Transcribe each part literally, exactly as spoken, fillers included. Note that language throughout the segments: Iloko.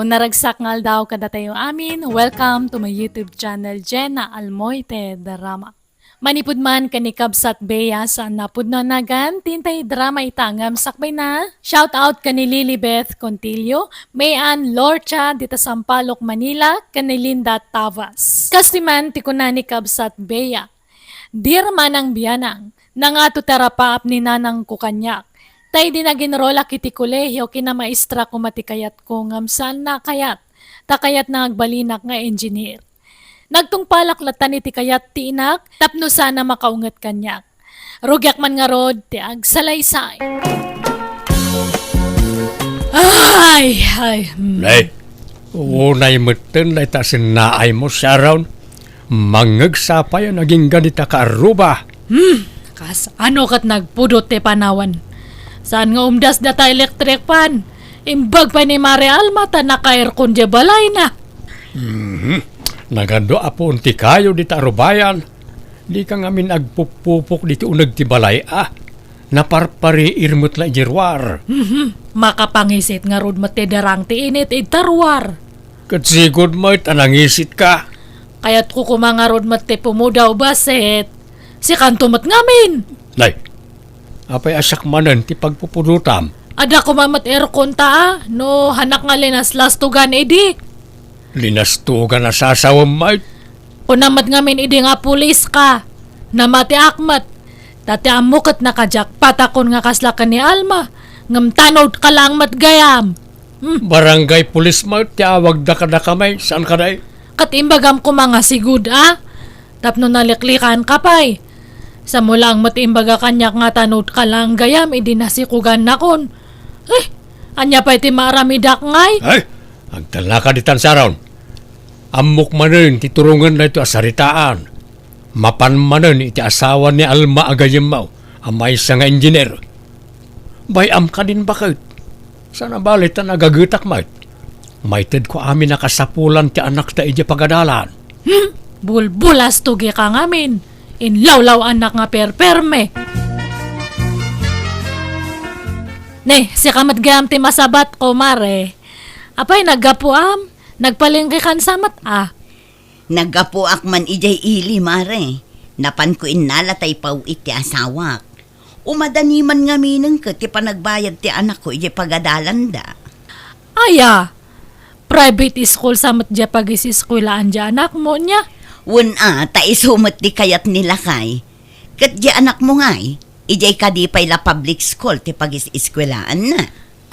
Naragsak nga aldaw kadatayo amin. Welcome to my YouTube channel, Jenna Almoite Drama. Manipud man ken ni Kabsat Bea, saan a pudno a nagan ti intay drama ita ngem sakbayna. Shout out ken ni Lilibeth Contillo, May Ann Lorcha dita Sampaloc, Manila, ken ni Linda Tavas. Kastoy man ti kuna ni Kabsat Bea, "Dear Manang Bianang, nangato ti arapaap ni nanangko kaniak. Ta idi naginrolak iti kolehio, kinamaestra koma ti kayatko ngem saanna a kayat, ta kayatna nga agbalinak nga engineer. Nagtungpalak latta iti kayat ti inak tapno saan a makaunget kaniak. Rugiak man ngarud ti agsalaysay." Ay, ay, hmm. Nay, unay metten dayta sinnaaymo, Sharon. Mangngegsa pay a nagingga dita kaarruba. Hmm, kas ano ket nagpudot ti panawen. Saan nga umdas data electric fan? Imbag pay ni Mare Alma ta naka-aircon diay balayna. Mhm. Nagadu a puon ti kayo dita arubayan. Dika ngamin agpupupok diti uneg ti balay a. Naparpariir met la idiay ruar. Mhm. Makapangisit ngarud met ti darang ti init ita ruar. Ket sigud met a nangisitka. Kayatko koma ngarud met ti pumudaw, basit sikanto met ngamin. Nay, apay a siak manen ti pagpupudotam? Adda koma met aircon ta a, no hanak nga linaslastugan idi. Linastugan a sasawem met? Kuna met ngamin idi nga pulis ka. Namatiak met. Ta ti ammo ket nakajakpat akon nga kasla ken ni Alma. Ngem tanod ka laeng met gayam. Hmm. Barangay pulis met ti awagda kadakami, saan kadi? Ket imbagam koma nga sigud a. Tapno naliklikan ka pay. Samo laeng met imbaga kaniak nga tanod ka laeng gayam idi nasikugannakon. Eh, ania pay ti maaramidak ngay? Ay, agtalnaka ditan, Sharon. Ammok manen ti turongen daytoy a saritaan. Mapan manen iti asawa ni Alma a gayyemmo a maysa nga engineer. Bay-am kadin baket. Saan a bale ta nagagetak met. Maitedko amin a kasapulan ti anakta idiay pagadalan. Hmm, bulbulas tugi ka ngamin. Inlawlaw-anak nga perperme. Ne, sika met gayam ti masabatko, Mare. Apay, naggapuam? Nagpalengke kan sa met a? Naggapuak man idiay ili, Mare. Napanko innala ta ipaw-it ti asawak. Umadani man ngamin ket ti panagbayad ti anakko idiay pagadalanda. Aya, private school sa met diay pagiseskuelaan diay anakmo, nia? Wen a, ta isu met ti kayat ni lakay. Ket diay anakmo ngay, idiay kadi pay la public school ti pagiseskuelaanna?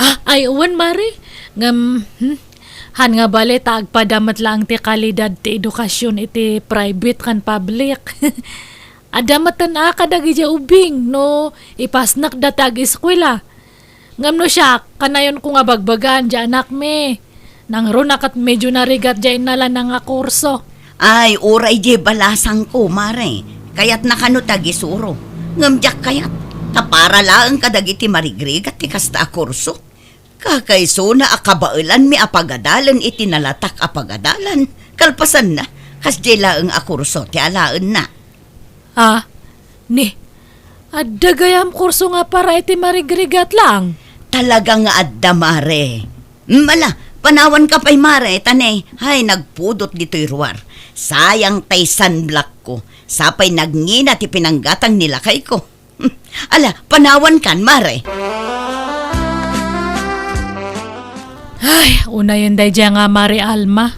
Ah, ay, wen, Mare. Ngem, hmm, han nga bale ta agpada met laeng ti kalidad ti edukasyon iti private ken public. Adda met ten a kadagidiay ubing no ipasnekda ti ageskuela. Ngem no siak, kanayonko nga bagbagaan diay anakmi. Nangruna ket medio narigat diay innalana nga kurso. Ay, uray diay balasangko, Mare. Kayatna kano ti agisuro. Ngem diak kayat, ta para laeng kadagiti marigrigat ti kasta a kurso. Kakaisuna a kabaelanmi a pagadalen iti nalatak a pagadalan. Kalpasanna, kasdiay laeng a kurso ti alaenna. Ah, ni, adda gayam kurso nga para iti marigrigat laeng? Talaga nga adda, Mare. Mm, ala, panawanka pay, Mare, ta ne, hay, nagpudot ditoy ruar. Sayang tay sunblockko. Sapay nagngina ti pinanggatang ni lakayko. Hmm, ala, panawankan, Mare. Ay, unayen daydiay nga Mare Alma.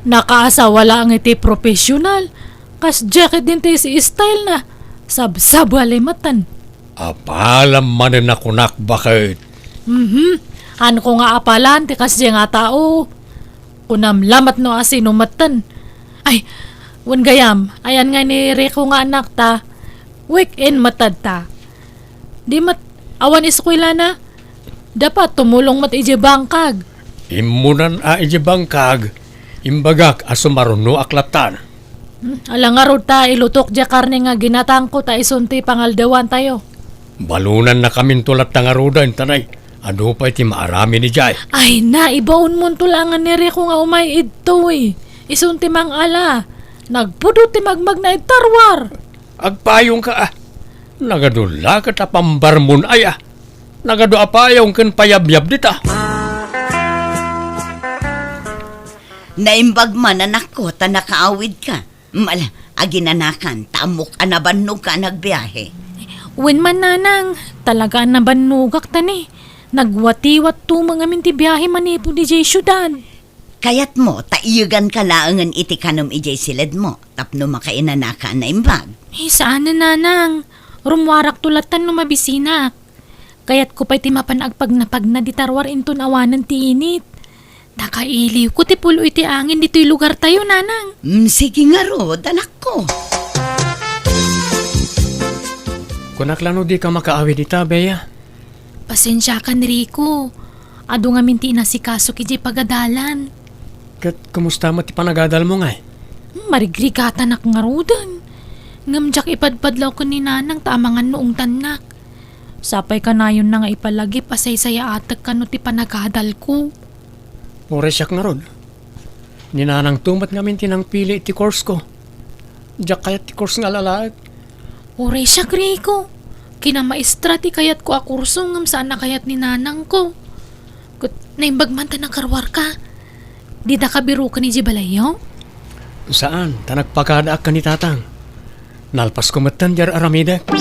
Nakaasawa laeng iti professional. Kasdiay ketdin ti si style na. Sabsabali metten. Apalam manen a kunak, baket. Mhm. Hanko nga apalan ti kasdiay nga tao. Kunam lamet no asino metten. Ay, wen gayam, ayan nga ni Rico nga anakta. Weekend met ta. Di met, awan eskuelana. Dapat tumulong met idiay bangkag. Immunan a idiay bangkag, imbagak a sumarunoak lattan. Hmm, ala ngarud ta ilutok diay karne nga ginatangko ta isun ti pangaldawantayo. Balonannakaminto latta ngaruden, ta ne, adu pay ti maaramin idiay. Ay, naibaonmonto laengen ni Rico nga umay idtoy. Isun ti mangala. Nagpudot ti magmagna ita ruar. Agpayongka, a. Nagadu la ket a pambarmon, aya. Nagadu a payong ken payabyab dita. Naimbag man, anakko, ta nakaawidka. Ala, aginanakan, ta ammok a nabannogka a nagbiahe. Wen man, nanang, talaga a nabannogak ta ni. Nagwatiwatto met ngamin ti biahe manipud idiay siudad. Kayatmo, ta iyeganka laengen iti kanem idiay siledmo, tapno makainanaka a naimbag. Eh, saan a, nanang. Rummuarakto lattan no mabisinak. Kayatko pay ti mapan agpagnapagna dita ruar inton awanen ti init. Nakailiwko ti puloy ti angin ditoy lugartayo, nanang. Mm, sige ngarud, anakko. Kunak la no dika makaawid ita, Bea. Pasensiakan, Rico. Adu ngamin ti inasikaso idiay pagadalan. Ket kumusta met ti panagadalmo ngay? Hmm, marigrigatanak ngaruden. Ngem diak ipadpadlaw ken ni nanang ta amangan no ungtannak. Sapay kanayonna nga ipalagip a saysayaatek kano ti panagadalko. Uray siak ngarud. Ni nanangto met ngamin ti nangpili iti course ko. Diak kayat ti course nga alalaek. Uray siak, Rico. Kinamaestra ti kayatko a kurso ngem saan a kayat ni nanangko. Ket naimbag man ta nakaruarka. Didaka biroken idiay balayyo? Saan, ta nagpakadaak ken ni tatang. Nalpasko metten diay ar-aramidek.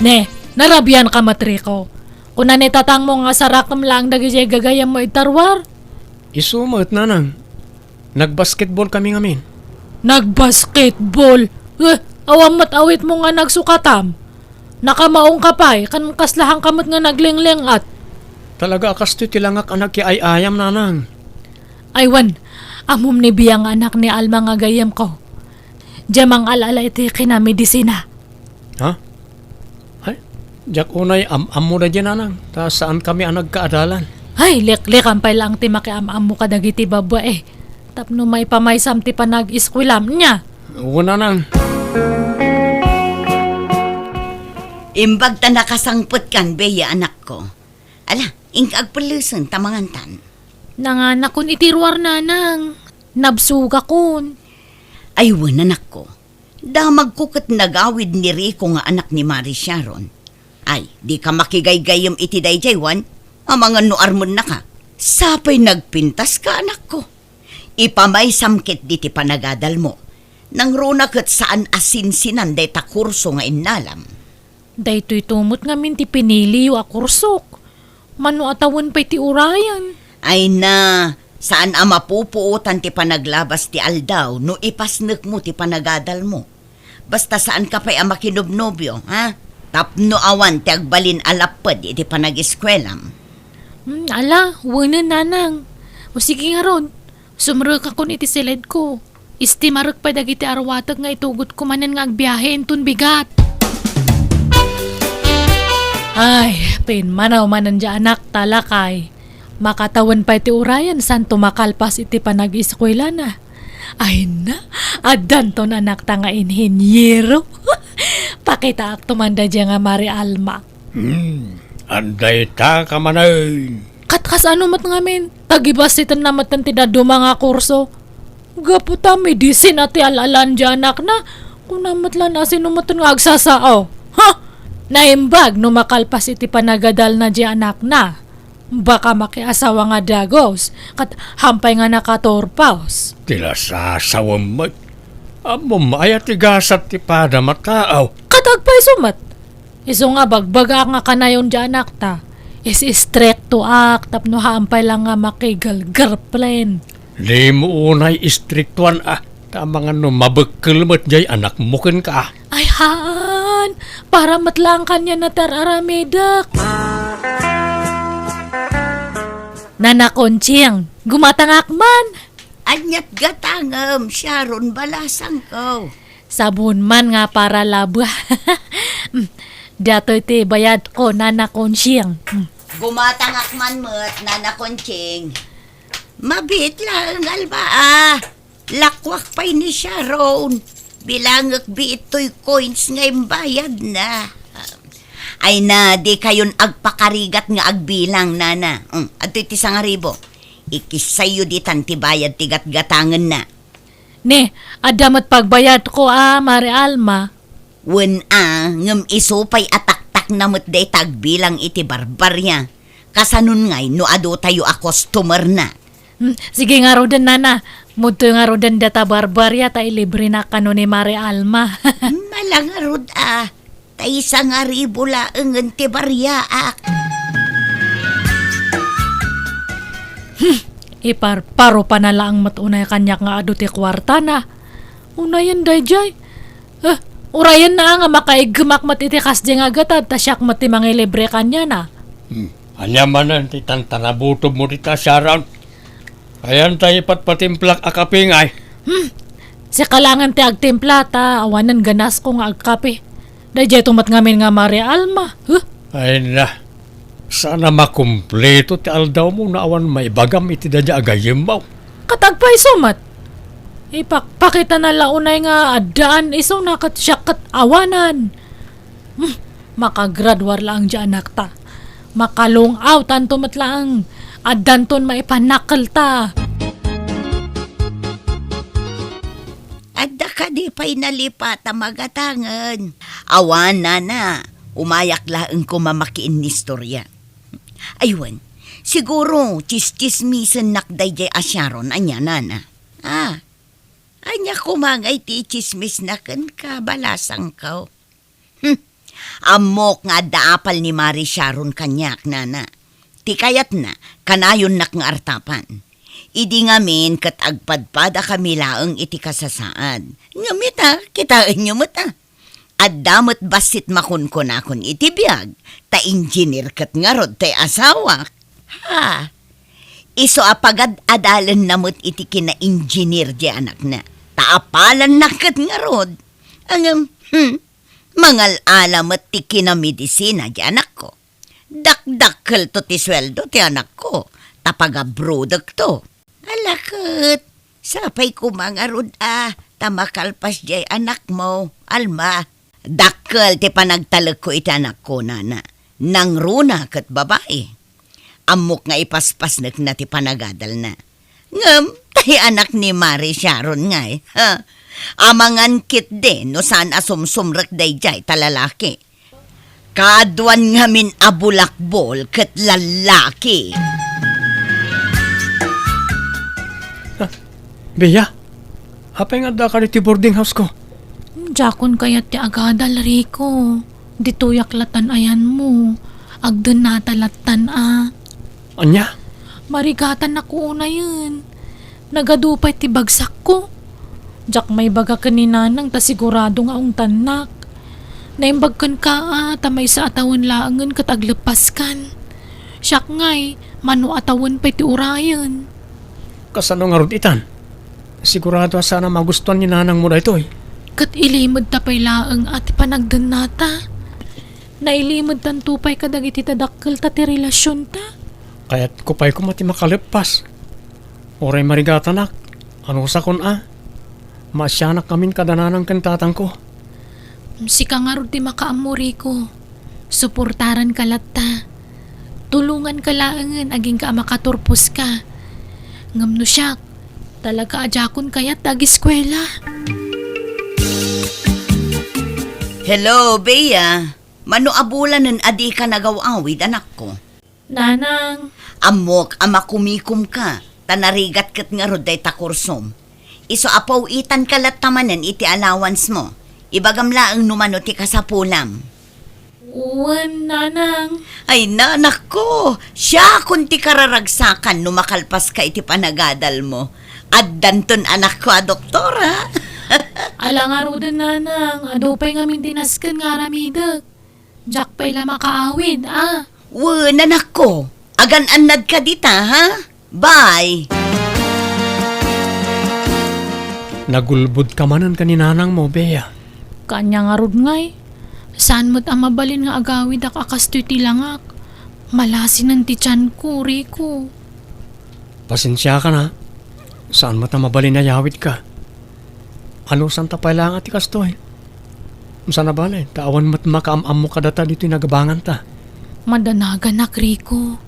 Ne, narabianka met, Rico. Kuna ni tatangmo nga sarakem laeng dagidiay gagayyemmo ita ruar? Isu met, nanang. Nagbasketball kami ngamin. Nagbasketball? Eh, awan met awitmo nga nagsukatam? Nakamaongka pay, kan kaslahanka met nga naglingling-at. Talaga a kastoy ti langak a nakiay-ayam, nanang. Ay wen, ammom ni Bea nga anak ni Alma nga gayyemko. Diay mangal-ala iti kinamedisina. Ha? Ay, diak unay am-ammo daydiay, nanang, ta saan kami a nagkaadalan. Ay, liklikan pay laeng ti makiam-ammo kadagiti babai. Tapno maipamaysam ti panag-eskuelam, nia? Wen, nanang. Imbag ta nakasangpetkan, Bea, anakko. Ala, inka agpellesen ta mangantan. Nanganakon iti ruar, nanang. Nabsogakon. Ay wen, anakko. Damagko ket nagawid ni Rico nga anak ni Mari Sharon. Ay, dika makigaygayyem iti daydiay, wen? Amangan no armennaka. Sapay nagpintaska, anakko. Ipamaysam ketdi ti panagadalmo. Nangruna ket saan a sinsinan dayta kurso nga innalam. Daytoyto met ngamin ti piniliyo a kursok. Mano a tawen pay ti urayen? Ay na, saan a mapupuotan ti panaglabas ti aldaw no ipasnekmo ti panagadalmo. Basta saanka pay a makinobnobio, ha? Tapno awan ti agbalin a lapped iti panag-eskuelam. Hmm, ala, wenen, nanang. O sige ngarud, sumrekakon iti siledko. Istimarek pay dagiti arwatek nga itugotko manen nga agbiahe inton bigat. Ay, pimmanaw manen diay anakta, lakay. Makatawen pay ti urayen santo makalpas iti panag-eskuelana. Ay na, addanton anakta nga inheniero. Pakitaakto man daydiay nga Mari Alma. Hmm, adda ita ka manen. Kat kasano met ngamin, ta gibassitenna metten ti dadduma nga kurso. Gapu ta medisina ti al-alan diay anakna, kuna met la no sino metten nga agsasao. Ha? Naimbag no makalpas iti panagadalna diay anakna. Baka makiasawa nga dagus, kat hampay nga nakaturpos. Ti lasasawem met. Ammom aya ti gasat ti padam a tao? Kat agpayso met. Isu nga bagbagaak nga kanayon diay anakta. Is-istriktoak tapno hampay la nga makigirlfriend. Dimo unay istriktoan a, ta amangan no mabekkel met diay anakmo kenka. Ay haan, para met laeng kaniana ti ar-aramidek. Nana Conching, gumatangak man. Aniat gatangem, Sharon, balasangko. Sabon man nga para labwa. Datoy ti bayadko, Nana Conching. Gumatangak man met, Nana Conching. Mabiit laeng, Alma, a. Lakuak pay ni Sharon. Bilangek biit toy coins nga imbayadna. Ay na, dikayon agpakarigat nga agbilang, Nana. Mm, adtoy ti sangaribo. Ikissayyo ditan ti bayad ti gatgatangenna. Ne, adda met pagbayadko a, Mari Alma. Wen a, ngem isu pay a taktakna met dayta agbilang iti barbaria. Kasanon ngay no adu tayo a customer na? Hmm, sige ngaruden, nana. Mudto ngaruden data Barbaria ta ilibre na kano ni Mari Alma. Hmm, ala ngarud a. Ta isangaribu laengen ti bariaak. Hmm, iparparo pa na laeng met unay kaniak nga adu ti kuartana. Unayen daydiay. Eh, urayenna nga makaiggemak met iti kasdi nga gatad ta siak met ti mangilibre kaniana. Hmm. Ania manen ti tantanabutob mo dita, Sharon? Ayan ta ipatpatimplak a kape ngay. Hmm. Sika laengen ti agtimpla ta awanen ganasko nga agkape. Daydiay to met ngamin nga Mari Alma. Huh? Ay na. Sana makumpleto ti aldawmo no awan maibagam iti daydiay a gayyemmo. Ket agpayso met. Ipakpakita na la unay nga addaan isuna ket siak ket awanan. Hmm, makagraduar laeng diay anakta. Makalung-awtanto met laeng. Addanton maipanakkelta. Adda kadi pay nalipat a magatangen? Awan, nana. Umayak laeng koma makiinnistoria. Ay wen, siguro tsistsismisennak daydiay a Sharon, ania, nana? Ah, ania koma nga iti itsismisna kenka, balasangko? Hmm. Ammok nga adda apal ni Mari Sharon kaniak, nana. Ti kayatna, kanayonnak nga artapan. Idi ngamin ket agpadpadakami laeng iti kasasaad. Ngem ita, kitaenyo met a. Adda met bassit makunkunakon iti biag, ta engineer ket ngarud ti asawak. Ha! Isu a pagad-adalenna met iti kina-engineer diay anakna. Ta apalanna ket ngarud. Ngem, hmm, mangal-ala met ti kinamedisina diay anakko. Dakdakkelto ti sueldo ti anakko, ta pagabrodekto. Ala ket, sapay koma ngarud a, ta makalpas diay anakmo, Alma. Dakkel ti panagtalekko iti anakko, nana. Nangruna ket babai. Ammok nga ipaspasnekna ti panagadalna. Ngem, tay anak ni Mari Sharon ngay, ha? Amangan ketdi no saan a sumsumrek daydiay ta lalaki. Kaaduan ngamin a bulakbol ket lallaki. Ah, Bea, apay nga addaka ditoy boarding house-ko? Diakon kayat ti agadal, Rico. Ditoyak latan ayanmo. Agdennata latan a. Ania? Marigatanak unayen. Nagadu pay ti bagsakko. Diak maibaga ken ni Nanang ta sigurado nga ungtannak. Naimbag kenka a ta maysa a tawen laengen ket agleppaskan. Siak ngay, mano a tawen pay ti urayen. Kasano ngarud itan? Sigurado a saan a magustuan ni nanangmo daytoy. Ket ilimedta pay laeng a ti panagdennata. Nailimedtanto pay kadagiti tadakkelta ti relasionta. Kayatko pay koma ti makaleppas. Uray marigatanak, anusakon a. Maasianak ngamin kada nanang ken tatangko. Sika ngarud ti makaammo, Rico. Suportaranka latta. Tulonganka laengen agingga a makaturposka. Ngem no siak, talaga a diakon kayat ti ageskuela. Hello, Bea. Mano a bulanen a dika nagaw-awid, anakko? Nanang. Ammok a makumikomka, ta narigat ket ngarud dayta kursom. Isu a paw-itanka latta manen iti allowance-mo. Ibagam laeng no mano ti kasapulam. Wen, Nanang. Ay, nanakko, siakon ti kararagsakan no makalpaska iti panagadalmo. Addanton anakko a doktora. Ala ngaruden, Nanang, adu pay ngamin ti nasken nga aramidek. Diak pay la makaawid, a. Wen, anakko, agan-annadka dita, ha? Bye! Nagulbodka manen ken ni nanangmo, Bea. Kaanya ngarud ngay, saan met a mabalin nga agawidak a kastoy ti langak. Malasinen ti tianko, Rico. Pasensiakan a, saan met a mabalin a yawidka. Anusanta pay laeng a ti kastoy. Saan a bale, ta awan met makaam-ammo kadata ditoy nagabanganta. Madanaganak, Rico.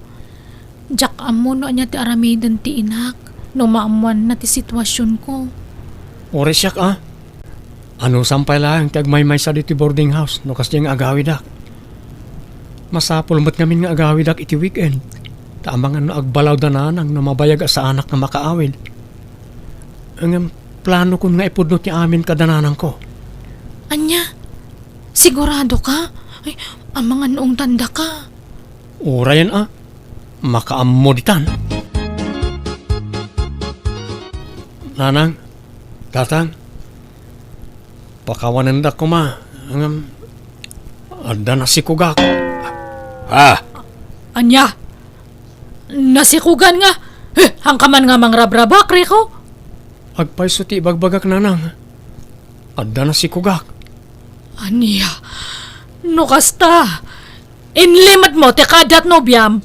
Diak ammo no ania ti aramiden ti inak no maammoanna ti situasionko. Uray siak a. Anusam pay laeng ti agmaymaysa ditoy boarding house no kasdiay nga agawidak. Masapul met ngamin nga agawidak iti weekend, ta amangan no agbalaw da nanang no mabayag a saanak nga makaawid. Ngem planokon nga ipudno ti amin kada nanangko. Ania? Sigurado ka? Ay, amangan no ungtandaka. Urayen a, makaammo ditan. Nanang, tatang, pakawanendak koma, ngem adda nasikogak. Ah! Ania? Nasikogan nga? Eh, hangka man nga mangrabrabak, Rico? Agpayso ti ibagbagak, nanang. Adda nasikogak. Ania? No kasta, inlimedmo ti kadat nobiam?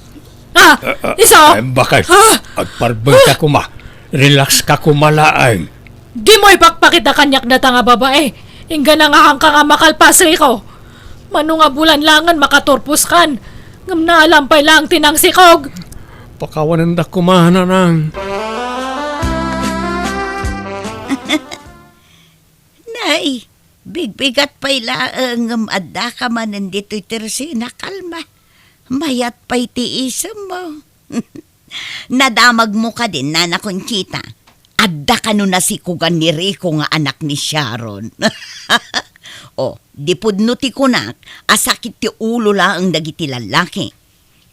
Ah, Ah, ah, iso? Ay, bakit? Ah! Agparbeng ka koma. Relax ka koma laeng. Dimo ipakpakita kaniak data nga babae. Inggana nga hangka nga makalpas, Rico. Mano nga bulan laengen makaturpos kan. Ngem naalam pay laeng ti nangsikog. Pakawanendak koma, nanang. Nay, bigbigat pay laeng ngem addaka manen ditoy tersina, kalma. Mayat pay ti isemmo. Nadamagmo kadin, Nana Conchita. Adda kano nasikogan ni Rico nga anak ni Sharon. O, di pudno ti kunak a sakit ti ulo laeng dagiti lallaki.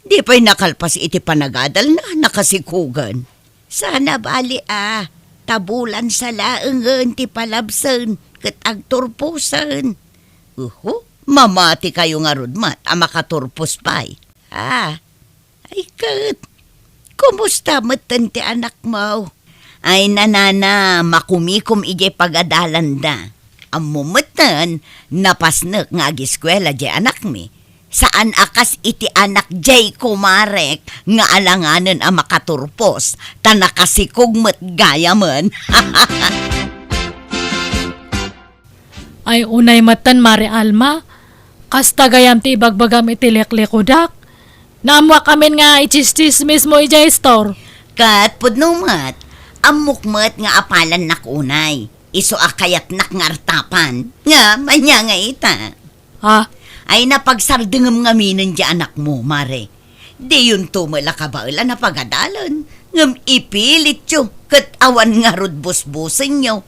Di pay nakalpas iti panagadalna, nakasikogan. Sana bali a, ta bulan sa laengen ti palabsen ket agturposen. Uhu, mamati kayo ngarud met a makaturpos pay. Ah, ay ket, kumusta metten ti anakmo? Ay, nanana, makumikom idiay pagadalanda. Ammo metten, napasnek nga agiskuela diay anakmi. Saan a kas iti anak diay kumarek nga alanganen a makaturpos, ta nakasikog met gayamen. Ay, unay metten, Mare Alma. Kasta gayam ti ibagbagam iti liklikodak. Naammoak amin nga itsistsismismo idiay store. Ket pudno met, ammok met nga apalannak unay. Isu a kayatnak nga artapan. Ngem ania nga ita? Ha? Ay, napagsardengem ngaminen diay anakmo, Mare. Diyonto met la kabaelan a pagadalen, ngem ipilityo ket awan ngarud busbusenyo.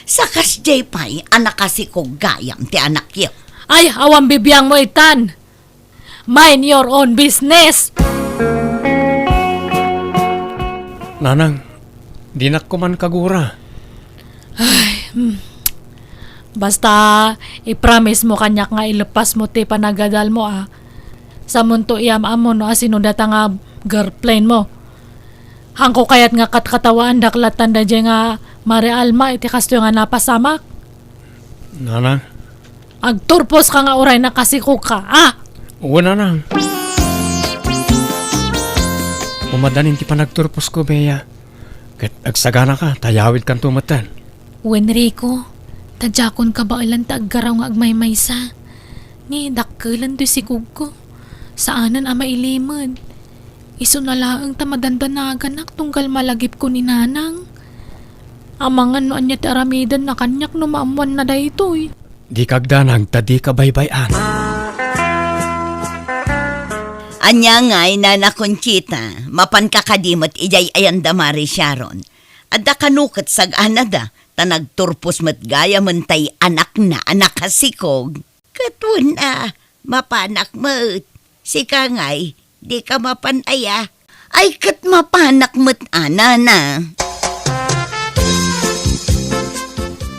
Sa kasdiay pay a nakasikog gayam ti anakyo. Ay, awan bibiangmo itan. Mind your own business. Nanang, dinak koman kagura. Ay, hmm. Basta, i-promise mo kaniak nga ilepas mo ti panagadal mo, ah. Samonto iyam-ammo no asino data nga girlfriend mo. Hangko kayat nga katkatawaandak latta daydiay nga Mare Alma iti kastoy nga napasamak. Nanang. Agturpos ka nga uray nakasikog ka, ah! Wen, nanang. Umadanin ti panagturposko, Bea. Ket agsaganaka, ta yawidkanto metten. Wen, Rico, ta diakon kabaelan ti aggaraw nga agmaymaysa. Ni dakkelen ti sikogko. Saanen a mailimed. Isuna laeng ta madandanaganak tunggal malagipko ni Nanang. Amangan no ania ti aramidenna kaniak no maammoanna daytoy. Dika agdanag ta dika baybay-an. Ania ngay, Nana Conchita, mapanka kadi met idiay ayanda Mare Sharon? Adda kano ket sag-anada, ta nagturpos met gayamen tay anakna a nakasikog. Ket wen a, mapanak met. Sika ngay, dika mapan aya? Ay, ket mapanak met a, Nana.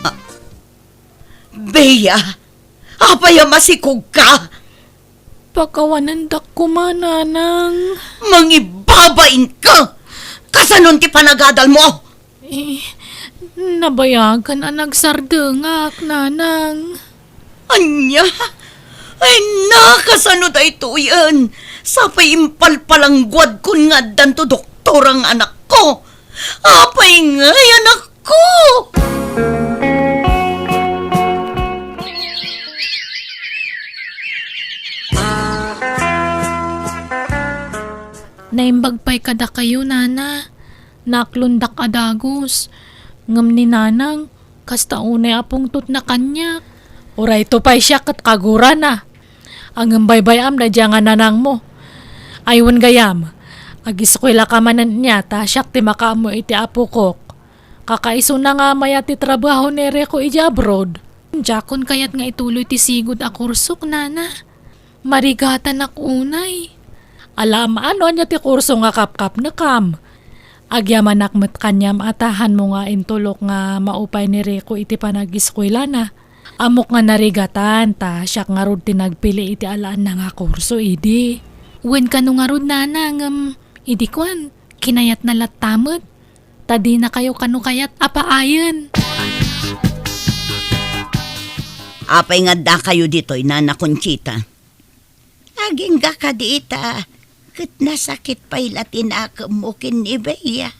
Ah, Bea, apay a masikog ka? Pakawanendak koma, Nanang. Mangibabain ka! Kasanon ti panagadal mo? Eh, nabayagan a nagsardengak, Nanang. Ania? Ay, na, kasano daytoyen? Sapay impalpalangguadkon nga addanto doktor ang anakko. Apay ngay, anakko? Naimbag pay kadakayo, Nana. Naaklondak a dagus. Ngem ni Nanang, kasta unay a pungtotna kaniak. Urayto pay siak ket kagurana. Ngem baybay-am daydiay nga nanangmo. Ay wen gayam, agiskuelaka manen nia ta siak ti makaammo iti apokok. Kakaisuna nga mayat ti trabaho ni Rico idiay abroad. Diakon kayat nga ituloy ti sigud a kursok, nana. Marigatanak unay. Ala, maano ania ti kurso nga kapkapnekam? Agyamanak met kaniam a ta hanmo nga intulok nga maupay ni Rico iti panagiskuelana. Ammok nga narigatan ta siak ngarud ti nagpili iti alaenna nga kurso idi. Wen kano ngarud, nana, ngem idi kuan, kinayatna latta met. Ta dinakayo kano kayat a paayen. Apay nga addakayo ditoy, Nana Conchita? Agingga kadi ita, ket nasakit pay la ti nakemmo ken ni Bea.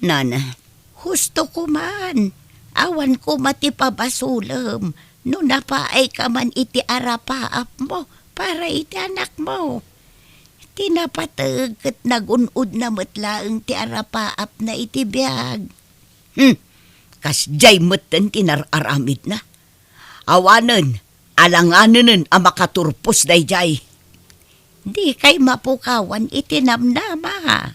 Nana, husto koman, awan koma ti pabasolem no napaayka man iti arapaapmo para iti anakmo. Ti napateg ket nagun-odna met laeng ti arapaapna iti biag. Hmm, kasdiay metten ti nar-aramidna. Awanen, alanganenen a makaturpos daydiay. Dikay mapukawan iti namnama.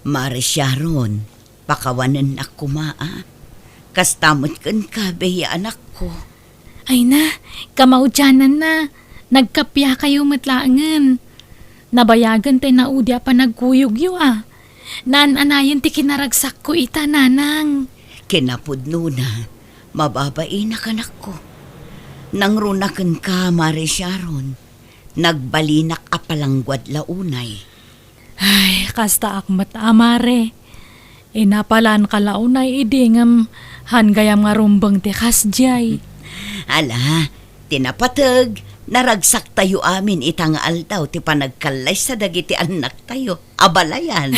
Mare Sharon, pakawanennak koma a. Kasta met kenka, Bea, anakko. Ay na, kamaudiananna, nagkappiakayo met laengen. Nabayagen ti naudi a panagkuyogyo a. Naan-anayen ti kinaragsakko ita, nanang. Kinapudnona, mababainak, anakko. Nangruna kenka, Mare Sharon. Nagbalinak a palangguad la unay. Ay, kastaak met a, mare. Inapalanka la unay idi ngem han gayam nga rumbeng ti kasdiay. Ala, ti napateg, naragsaktayo amin ita nga aldaw ti panagkallaysa dagiti annaktayo. Abalayan.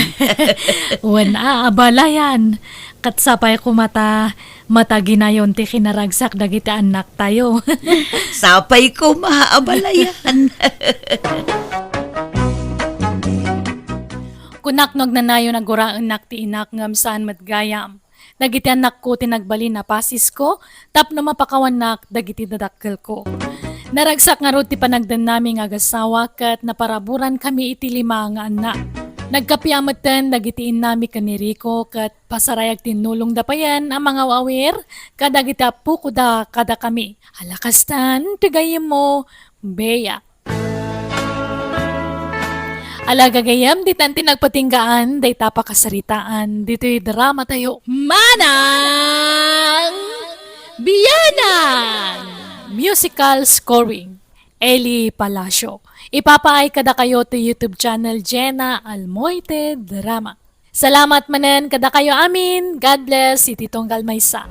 Wen a, abalayan. Ket sapay koma ta mataginayon ti kinaragsak dagiti annaktayo. Sapay koma, abalayan. Kunak no agnanayon a guraennak ti inak ngem saan met gayam. Dagiti annakko ti nagbalin a pasisko tapno mapakawannak dagiti dadakkelko. Naragsak ngarud ti panagdennami nga agasawa ket naparaburan kami iti lima nga annak. Nagkappia metten dagiti innami ken ni Rico ket pasarayag tinnulongda payen a mangaw-awir kadagiti appokoda kadakami. Ala kastan ti gayyemmo, Bea. Ala gagayyem, ditan ti nagpatinggaan dayta pakasaritaan ditoy dramatayo, Manang Bianan! Musical scoring, Eli Palacio. Ipapaay kadakayo ti YouTube channel Jenna Almoite Drama. Salamat manen kadakayo amin. God bless iti tunggal maysa.